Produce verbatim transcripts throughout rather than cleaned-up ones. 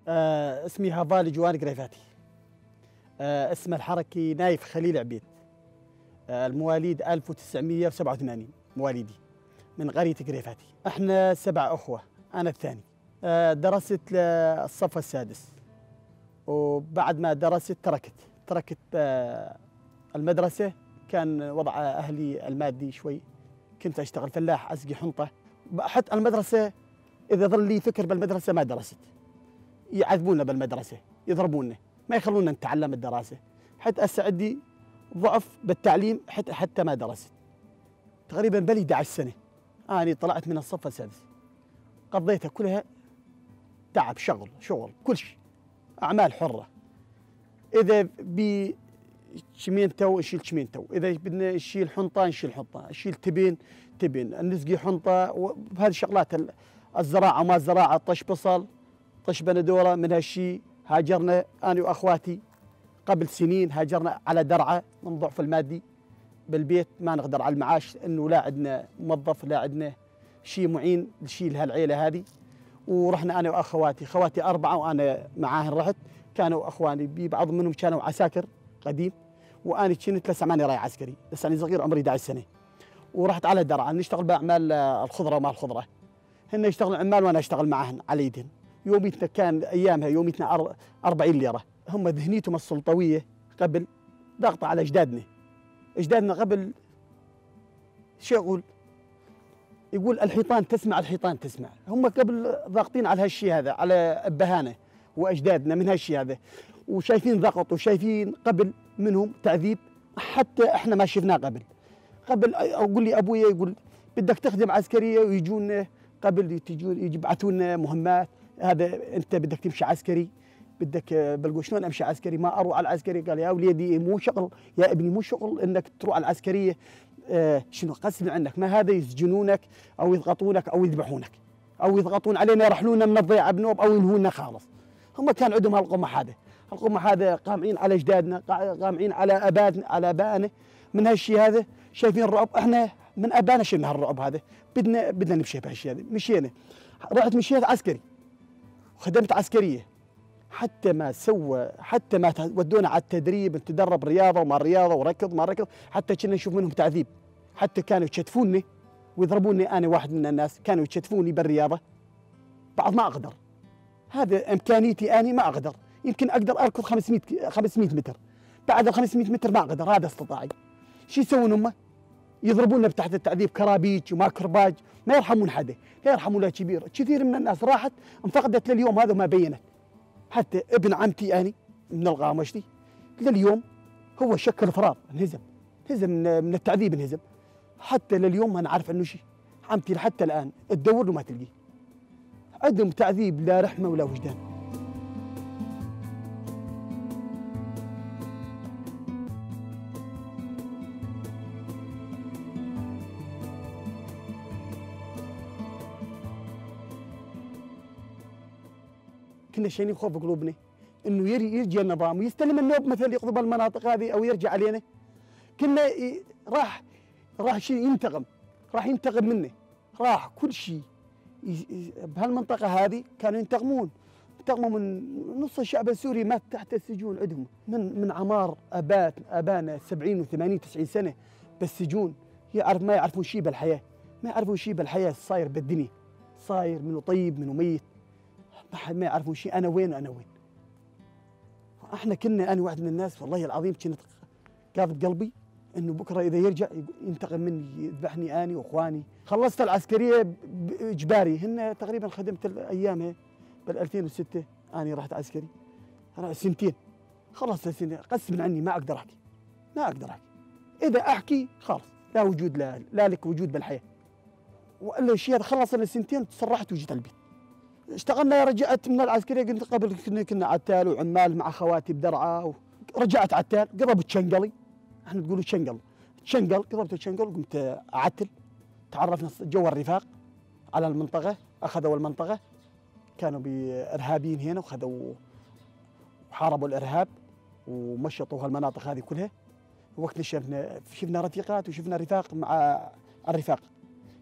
آه، اسمي هافالي جوان قريفاتي. آه، اسمه الحركي نايف خليل عبيد. آه، المواليد ألف وتسعمية وسبعة وثمانين مواليدي، من قرية قريفاتي. احنا سبع أخوة، أنا الثاني. آه، درست للصف السادس، وبعد ما درست تركت، تركت، آه، المدرسة. كان وضع أهلي المادي شوي، كنت أشتغل فلاح، أسقي حنطة. حتى المدرسة، إذا ظل لي فكر بالمدرسة ما درست، يعذبونا بالمدرسة، يضربونا، ما يخلونا نتعلم الدراسة. حتى هسه عندي ضعف بالتعليم، حتى، حتى ما درست. تقريبًا بلي دعش سنة أني طلعت من الصف السادس، قضيتها كلها تعب، شغل، شغل، كل شي، أعمال حرة. إذا بي شمينتو نشيل شمينتو، إذا بدنا نشيل حنطة نشيل حنطة، نشيل تبن، تبن، نسقي حنطة، وبهذه الشغلات ال-، الزراعة وما الزراعة، طش بصل، طش بندورة، من هالشي هاجرنا أنا وأخواتي. قبل سنين هاجرنا على درعا من ضعف المادي بالبيت، ما نقدر على المعاش، لأنه لا عندنا موظف، لا عندنا شي معين نشيل هالعيلة هذه. ورحنا أنا وأخواتي، خواتي أربعة وأنا معاهن رحت. كانوا أخواني، بي بعض منهم كانوا عساكر قديم، وأنا كنت لسه ماني رايح عسكري، لسه أنا صغير، عمري احدعش سنة. ورحت على درعا نشتغل بأعمال، آه، الخضرة وما الخضرة. هن يشتغلوا عمال وأنا أشتغل معاهن على يدهن. يوميتنا كان أيامها، يوميتنا أر-، أربعين ليرة. هم ذهنيتهم السلطوية قبل ضاغطة على أجدادنا. أجدادنا قبل شو يقول؟ يقول: "الحيطان تسمع، الحيطان تسمع". هم قبل ضاغطين على هالشي هذا، على أبهانا وأجدادنا من هالشي هذا، وشايفين ضغط، وشايفين قبل منهم تعذيب حتى إحنا ما شفناه قبل. قبل أ-، أقول لي أبويا يقول: "بدك تخدم عسكرية"، ويجون قبل تجون يبعثون مهمات، "هذا أنت بدك تمشي عسكري". بدك، آه، بلقو شلون امشي عسكري؟ ما اروح على العسكري. قال: "يا وليدي، مو شغل، يا ابني، مو شغل انك تروح على العسكرية. آه، شنو غصب عنك؟ ما هذا يسجنونك او يضغطونك او يذبحونك، او يضغطون علينا، يرحلونا من الضيعة بنوب او ينهونا خالص". هم كان عندهم هالقمح هذا، القمح هذا قامعين على اجدادنا، قا-، قامعين على ابادنا، على ابائنا من هالشي هذا. شايفين الرعب؟ احنا من ابانا شلنا هالرعب هذا، بدنا، بدنا نمشي بهالشي هذا. مشينا، رحت مشيت عسكري، خدمت عسكرية. حتى ما سوى، حتى ما ت-، ودونا على التدريب، نتدرب رياضة وما رياضة، وركض ما ركض، حتى كنا نشوف منهم تعذيب. حتى كانوا يشتفوني ويضربوني، أنا واحد من الناس كانوا يشتفوني بالرياضة، بعض ما أقدر. هذا إمكانيتي، أني ما أقدر. يمكن أقدر أركض خمسمية ك-، خمسمية متر، بعد الخمسمية متر ما أقدر، هذا استطاعي. شو يسوون هم؟ يضربونا بتحت التعذيب، كرابيج وما كرباج، ما يرحمون حدا، لا يرحمون لا كبير. كثير من الناس راحت، انفقدت لليوم هذا وما بينت. حتى ابن عمتي أني من القامشلي لليوم هو شكل فرار، انهزم، انهزم من، من التعذيب، انهزم. حتى لليوم ما نعرف عنه شي. عمتي لحتى الآن تدور له ما تلقيه. عندهم تعذيب لا رحمة ولا وجدان. كنا شايلين خوف قلوبنا إنه يري-، يجي النظام ويستلم النوب، مثلًا يقضي بالمناطق هذه أو يرجع علينا. كنا ي-، راح، راح شي ينتقم، راح ينتقم منه. راح كل شي ي-، ي-، بهالمنطقة هذه كانوا ينتقمون، انتقموا من نص الشعب السوري مات تحت السجون عندهم، من، من عمار أبات-، أبانا سبعين وثمانين تسعين سنة بالسجون، يعرف، ما يعرفون شي بالحياة، ما يعرفون شي بالحياة صاير بالدنيا، صاير منو طيب منو ميت، ما حد ما يعرفون شي، أنا وين وأنا وين. احنا كنا، أنا واحد من الناس والله العظيم كنت قاعد بقلبي إنه بكرة إذا يرجع يق-، ينتقم مني، يذبحني أني وإخواني. خلصت العسكرية ب-، ب-، إجباري، هن تقريبًا خدمت ال-، أيامها بالألفين وستة، أني رحت عسكري. أنا سنتين، خلصت السنة، غصب عني ما أقدر أحكي، ما أقدر أحكي. إذا أحكي خلص، لا وجود، لا، لا لك وجود بالحياة. وإلا الشي هذا خلص لنا سنتين، تسرحت وجيت البيت. اشتغلنا، رجعت من العسكرية، قلت قبل كنا، كنا عتال وعمال مع خواتي بدرعا و-، رجعت عتال، قضبت شنقلي، احنا نقول شنقل، شنقل، قضبت الشنقل، قمت أعتل، تعرفنا جوا الرفاق على المنطقة، أخذوا المنطقة، كانوا بإرهابيين هنا وخذوا وحاربوا الإرهاب ومشطوا هالمناطق هذه كلها. وقت شفنا، شفنا رفيقات وشفنا رفاق مع الرفاق.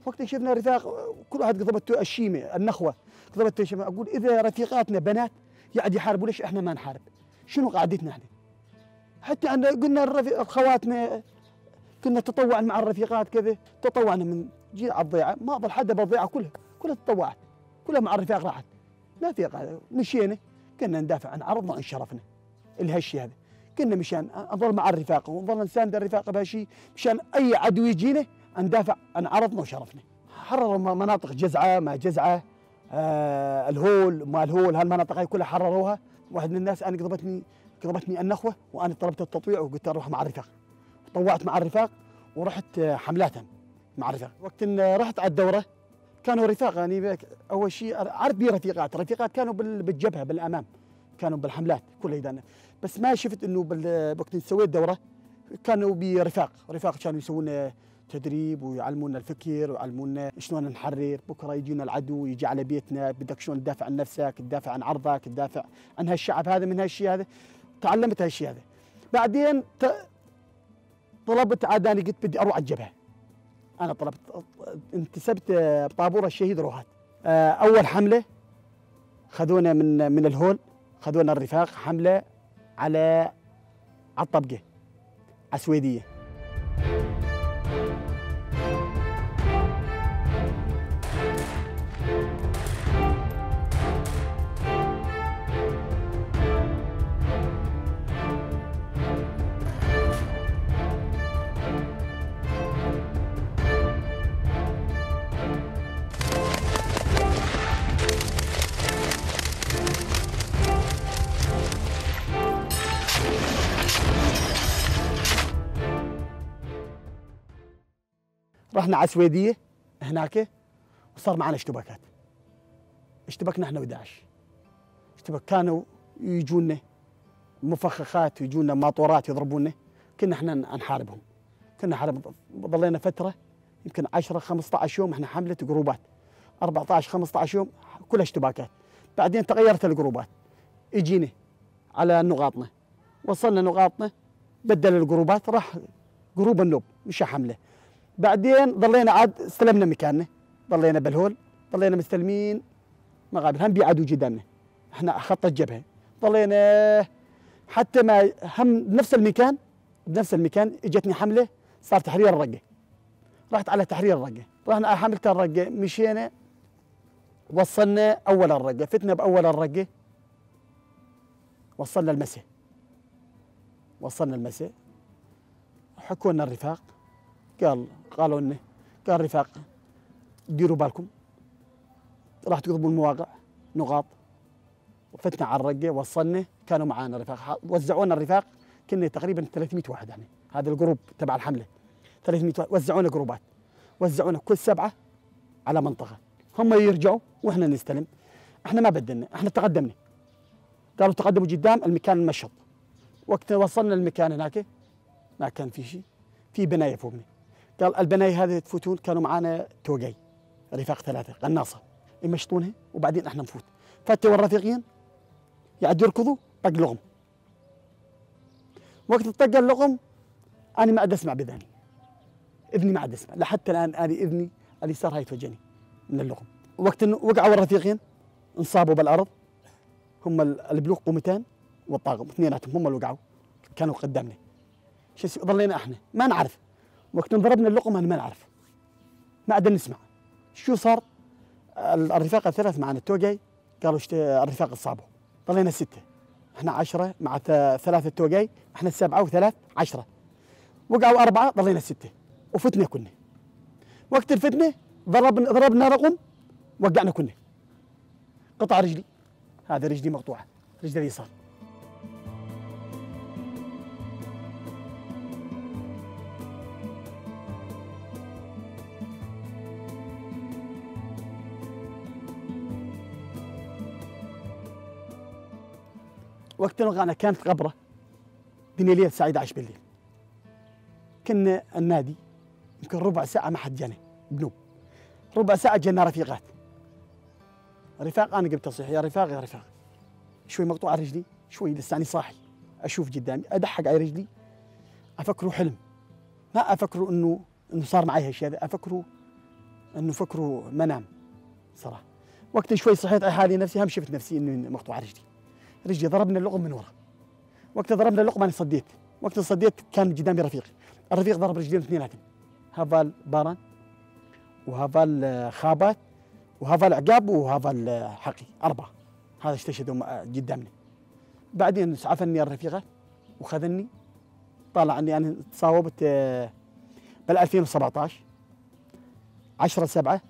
وقت شفنا رفاق، كل واحد قضبته الشيمة، النخوة، قضبته الشيمة. أقول: "إذا رفيقاتنا بنات، قاعد يحاربوا، ليش احنا ما نحارب؟ شنو قاعدتنا احنا؟ حتى عندنا قلنا الرفي-، اخواتنا كنا تطوعنا مع الرفيقات كذا، تطوعنا من جي على الضيعه، ما ظل حدا بالضيعه، كلها، كلها تطوعت، كلها مع الرفاق راحت، ما في قاعدة. مشينا، كنا ندافع عن عرضنا وعن شرفنا. الهشي هذا كنا مشان نظل مع الرفاق، ونظل نساند الرفاق بهالشي، مشان اي عدو يجينا ندافع عن عرضنا وشرفنا. حرروا م-، مناطق جزعه، ما جزعه، آه، الهول، ما الهول، هالمناطق هاي كلها حرروها. واحد من الناس، انا قضبتني، قضبتني النخوه، وانا طلبت التطويع وقلت اروح مع الرفاق. طوعت مع الرفاق ورحت، آه، حملات مع الرفاق. وقت إن رحت على الدوره، كانوا رفاق، يعني، بيك-، اول شيء عارف بيه رفيقات، رفيقات كانوا بال-، بالجبهه بالامام، كانوا بالحملات كلها يدانا. بس ما شفت انه بال-، وقت إن سويت دوره كانوا برفاق، رفاق كانوا يسوون تدريب ويعلمونا الفكر ويعلمونا شلون نحرر. بكره يجينا العدو، يجي على بيتنا، بدك شلون تدافع عن نفسك، تدافع عن عرضك، تدافع عن هالشعب هذا من هالشي هذا. تعلمت هالشي هذا. بعدين ت-، طلبت عاد، اني قلت بدي اروح على الجبهه. انا طلبت، انتسبت بطابور الشهيد روهات. آه، اول حمله خذونا من، من الهول، خذونا الرفاق حملة على، على الطبقة، على السويدية. رحنا ع سويدية هناك، وصار معانا اشتباكات. اشتبكنا احنا وداعش. اشتبك، كانوا يجونا مفخخات ويجونا ماطورات يضربونا. كنا احنا ن-، نحاربهم. كنا نحارب، ظلينا فترة يمكن عشرة خمسطعش يوم احنا حملة جروبات. اربعطعش خمسطعش يوم كلها اشتباكات. بعدين تغيرت الجروبات. اجينا على نقاطنا. وصلنا نقاطنا، بدل الجروبات، راح جروب النوب، مشى حملة. بعدين ظلينا عاد استلمنا مكاننا، ظلينا بالهول، ظلينا مستلمين مقابر، هم بيعدوا قدامنا. احنا خط الجبهة. ظلينا حتى ما هم بنفس المكان، بنفس المكان اجتني حملة، صار تحرير الرقة. رحت على تحرير الرقة، رحنا على حملة الرقة، مشينا، وصلنا أول الرقة، فتنا بأول الرقة، وصلنا المسا. وصلنا المسا، حكوا لنا الرفاق، قال، قالوا لنا، قال الرفاق: "ديروا بالكم، راح تقضبوا المواقع، نقاط". وفتنا على الرقة، وصلنا، كانوا معانا الرفاق، ح-، وزعونا الرفاق، كنا تقريبًا ثلاثمية واحد احنا، هذا الجروب تبع الحملة، ثلاثمية واحد، وزعونا جروبات، وزعونا كل سبعة على منطقة، هم يرجعوا واحنا نستلم. احنا ما بدلنا، احنا تقدمنا. قالوا: "تقدموا قدام المكان المشط". وقت وصلنا المكان هناك، ما كان في شي، في بناية فوقنا. قال: "البناية هذه تفوتون"، كانوا معانا توقي، رفاق ثلاثة، قناصة، يمشطونها وبعدين احنا نفوت. فاتوا الرفيقين يقعدوا يركضوا، طق لغم. وقت الطقة اللغم، أنا ما عاد أسمع بذاني. إذني ما عاد أسمع. لحتى الآن أنا إذني اليسار هاي يتوجعني من اللغم. وقت إنه وقعوا الرفيقين، انصابوا بالأرض. هم ال-، البلوغ قومتان والطاقم، اثنيناتهم هم اللي وقعوا. كانوا قدامنا. شو يصير؟ ضلينا احنا. ما نعرف. وقت انضربنا اللقم، أنا ما نعرف. ما عاد نسمع. شو صار؟ ال-، الرفاق الثلاث معنا، التوقي، قالوا: "اشت-، الرفاق اتصابوا". ضلينا ستة. احنا عشرة مع ث-، ثلاثة توقي، احنا سبعة وثلاث، عشرة. وقعوا أربعة، ضلينا ستة. وفتنا كنا. وقت الفتنة، ضربنا، ضربنا رقم، وقعنا كنا. قطع رجلي. هذا رجلي مقطوعة، رجلي اليسار. وقت الغانا كانت غبرة، دنيا ليل ساعة احدعش بالليل. كنا النادي يمكن ربع ساعة ما حد جانا، بنوب. ربع ساعة جانا رفيقات. رفاق، أنا قمت أصيح: "يا رفاق، يا رفاق". شوي مقطوعة رجلي، شوي لساني صاحي. أشوف قدامي، أدحق على رجلي. أفكره حلم. ما أفكره إنه، إنه صار معي هالشي هذا. أفكره إنه فكره منام صراحة. وقت شوي صحيت على حالي نفسي، هم شفت نفسي إنه مقطوعة رجلي. رجلي ضربني اللقم من ورا. وقت ضربني اللقم أنا صديت، وقت صديت كان قدامي رفيق، الرفيق ضرب رجلين اثنيناتهم، هافال باران، وهافال، آه، خابات، وهافال عقاب، وهافال، آه، حقي، أربعة. هذا استشهدوا م-، آه، قدامنا. بعدين اسعفني الرفيقة وخذني، طالع عني، أنا تصاوبت، آه، بال ألفين وسبعتاش، عشرة سبعة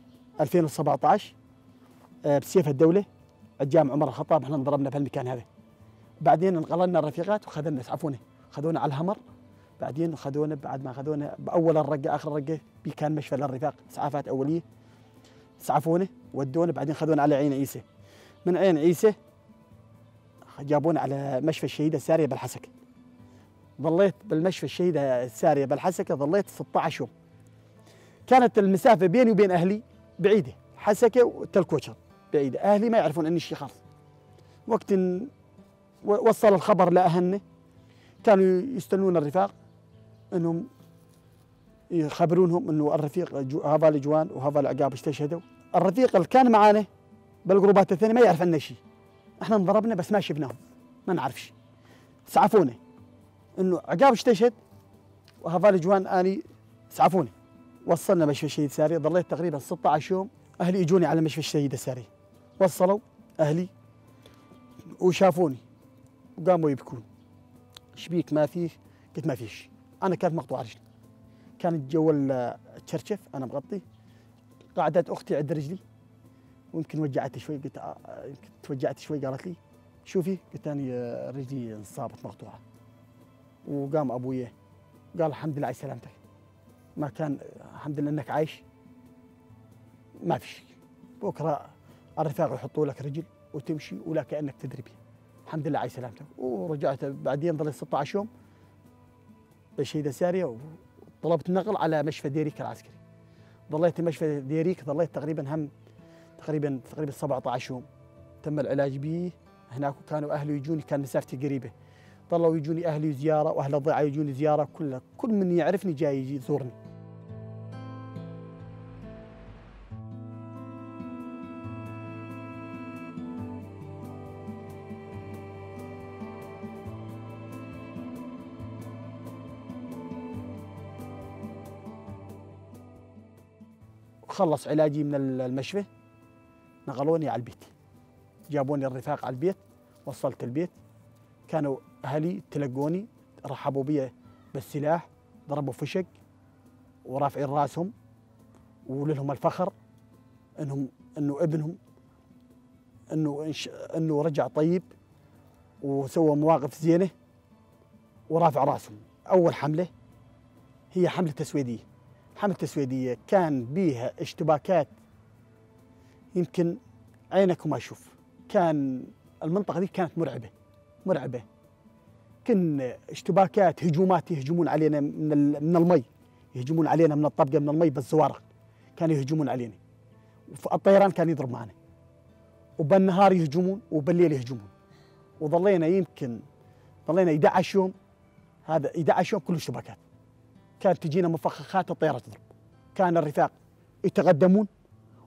ألفين وسبعتاش، آه، بسيف الدولة، قدام عمر الخطاب، احنا انضربنا في المكان هذا. بعدين انقلنا الرفيقات وخذونا، اسعفونا، خذونا على الهمر. بعدين خذونا، بعد ما خذونا بأول الرقة، آخر الرقة، بي كان مشفى للرفاق، إسعافات أولية. اسعفونا، ودونا، بعدين خذونا على عين عيسى. من عين عيسى جابونا على مشفى الشهيدة سارية بالحسكة. ظليت بالمشفى الشهيدة سارية بالحسكة، ظليت ستعش يوم. كانت المسافة بيني وبين أهلي بعيدة، حسكة وتل كوشر بعيدة، أهلي ما يعرفون عني شي خالص. وقت إن و-، وصل الخبر لأهلنا، كانوا يستنون الرفاق إنهم يخبرونهم إنه الرفيق جو-، هذا الجوان وهذا العقاب استشهدوا. الرفيق اللي كان معانا بالجروبات الثانية ما يعرف عنا شي، احنا انضربنا بس ما شفناهم، ما نعرفش. اسعفونا إنه عقاب استشهد وهذا الجوان أني اسعفوني. وصلنا مشفى الشهيد ساري، ظليت تقريبًا ستعش يوم. أهلي إجوني على مشفى الشهيد الساري، وصلوا أهلي وشافوني وقاموا يبكون: "شبيك، ما فيه؟" قلت: "ما فيش." أنا كانت مقطوعة رجلي، كانت جوا ال-، الشرشف، أنا مغطي. قعدت أختي عند رجلي، ويمكن وجعت شوي، قلت: "آه، يمكن توجعت شوي." قالت لي: "شوفي." قلت: "أنا رجلي انصابت، مقطوعة." وقام أبويا قال: "الحمد لله على سلامتك، ما كان، الحمد لله إنك عايش، ما في شي. بكرة الرفاق يحطوا لك رجل وتمشي ولا كأنك تدري بيه. الحمد لله على سلامتك." ورجعت بعدين، ظليت ستعش يوم بالشهيدة سارية، وطلبت نقل على مشفى ديريك العسكري. ظليت مشفى ديريك، ظليت تقريبًا هم، تقريبًا، تقريبًا سبعتعش يوم تم العلاج بيه هناك، وكانوا أهله يجوني، كان مسافتي قريبة، ظلوا يجوني أهلي زيارة، وأهل الضيعة يجوني زيارة، كل، كل من يعرفني جاي يجي يزورني. خلص علاجي من ال-، المشفى، نقلوني على البيت، جابوني الرفاق على البيت. وصلت البيت، كانوا أهلي تلقوني، رحبوا بي بالسلاح، ضربوا فشق ورافعين راسهم، ولهم الفخر إنهم، إنه ابنهم، إنه إنش-، إنه رجع طيب وسوى مواقف زينة ورافع راسهم. أول حملة هي حملة تسويدية. حملة تسويدية كان بيها اشتباكات، يمكن عينك ما يشوف. كان المنطقة دي كانت مرعبة، مرعبة. كن اشتباكات، هجومات، يهجمون علينا من ال-، من المي، يهجمون علينا من الطبقة من المي بالزوارق، كانوا يهجمون علينا. فالطيران كان يضرب معنا، وبالنهار يهجمون وبالليل يهجمون. وظلينا يمكن، ظلينا احدعش يوم، هذا احدعش يوم كله اشتباكات. كانت تجينا مفخخات، الطيارة تضرب، كان الرفاق يتقدمون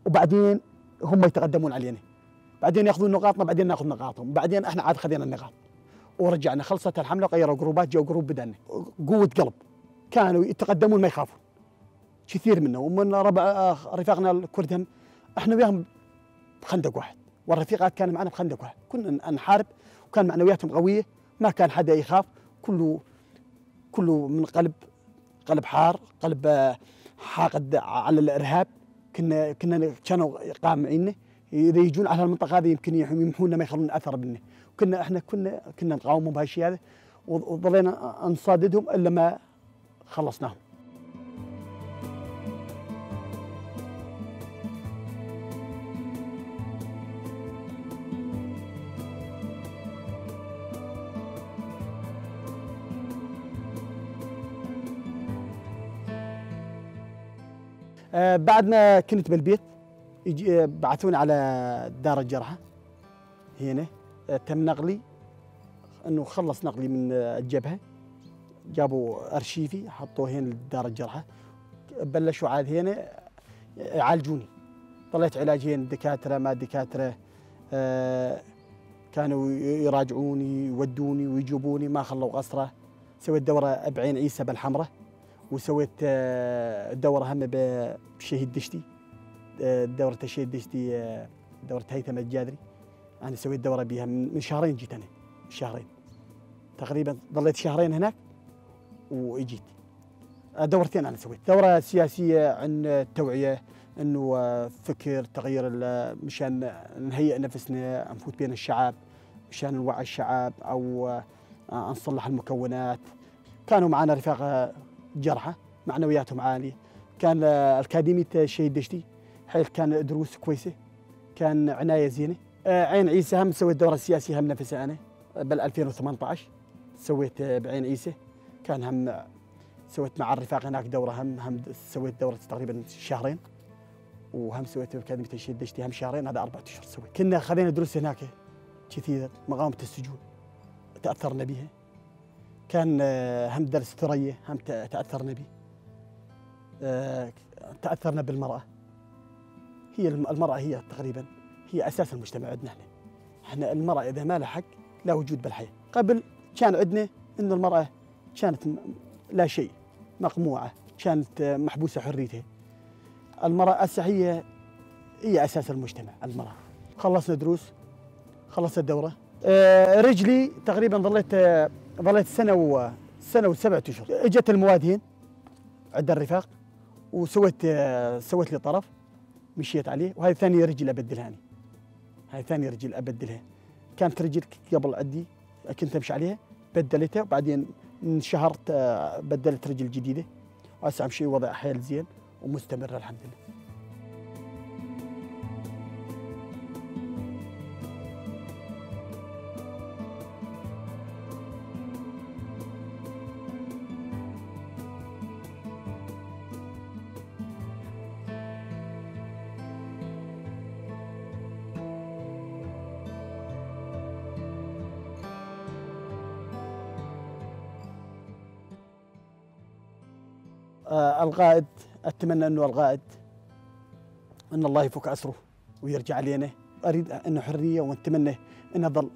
وبعدين هم يتقدمون علينا، بعدين ياخذون نقاطنا، بعدين ناخذ نقاطهم، بعدين احنا عاد خذينا النقاط ورجعنا. خلصت الحملة وغيروا جروبات، جو جروب بدنا قوة قلب، كانوا يتقدمون ما يخافون. كثير منا، ومن ربع، آه، رفاقنا الكرد هم، احنا وياهم بخندق واحد، والرفيقات كانوا معنا بخندق واحد، كنا ن-، نحارب، وكان معنوياتهم قوية، ما كان حدا يخاف، كله، كله من قلب، قلب حار، قلب، آه، حاقد على الإرهاب. كنا، كنا ن-، كانوا قامعين، إذا يجون على المنطقة هذه يمكن يح-، يمحونا، ما يخلون أثر منه. كنا احنا، كنا، كنا نقاومهم بهالشي هذا، وظ-، وظلينا نصاددهم إلا ما خلصناهم. آه، بعد ما كنت بالبيت، يجي، آه، بعثوني على دار الجرحى. هنا، آه، تم نقلي، إنه خلص نقلي من، آه، الجبهة. جابوا أرشيفي، حطوه هنا لدار الجرحى. بلشوا عاد هنا يعالجوني. ضليت علاج هنا، دكاترة ما دكاترة. آه، كانوا ي-، يراجعوني، يودوني ويجيبوني، ما خلوا قصرة. سويت دورة بعين عيسى بالحمرة، وسويت، آه، دورة هم ب-، بشهيد دشتي. آه، دورة الشهيد دشتي، آه، دورة هيثم الجادري. أنا سويت دورة بيها من، من شهرين جيت أنا، شهرين. تقريبًا ظليت شهرين هناك وإجيت. آه، دورتين أنا سويت. دورة سياسية عن التوعية، إنه، آه، فكر تغيير ال-، مشان نهيئ نفسنا، نفوت بين الشعب، مشان نوعي الشعب، أو، آه، نصلح المكونات. كانوا معانا رفاقة جرحى، معنوياتهم عالية. كان، آه، أكاديمية الشهيد دشتي، حيل كان دروس كويسة، كان عناية زينة. آه، عين عيسى هم سويت دورة سياسية هم نفسها أنا، بال ألفين وثمنطعش سويت، آه، بعين عيسى. كان هم سويت مع الرفاق هناك دورة، هم، هم سويت دورة تقريبًا شهرين، وهم سويت أكاديمية الشهيد دشتي هم شهرين، هذا أربعة أشهر سويت. كنا خذينا دروس هناك كثير، مقاومة السجون تأثرنا بيها. كان، آه، هم درس ثريا هم ت-، تأثرنا بيه. آه، تأثرنا بالمرأة. هي الم-، المرأة هي تقريبًا هي أساس المجتمع عندنا احنا. احنا المرأة إذا ما لها حق لا وجود بالحياة. قبل كان عندنا إنه المرأة كانت م-، لا شيء، مقموعة، كانت، آه، محبوسة حريتها. المرأة هسه هي، هي أساس المجتمع، المرأة. خلصنا دروس، خلصت الدورة. آه، رجلي تقريبًا ظليت، آه، ظليت سنة و-، سنة وسبعة أشهر. إجت المواد هين عند الرفاق وسويت، آه، سويت لي طرف، مشيت عليه، وهاي ثاني رجل أبدلها أنا. هاي ثاني رجل أبدلها. كانت رجل قبل عندي كنت أمشي عليها، بدلتها، وبعدين انشهرت، آه، بدلت رجل جديدة. وهسه أمشي وضع حيل زين ومستمر الحمد لله. آه، القائد، أتمنى إنه القائد، إن الله يفك أسره ويرجع علينا. أريد إنه حرية، ونتمنى إنه ظل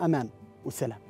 أمان وسلام.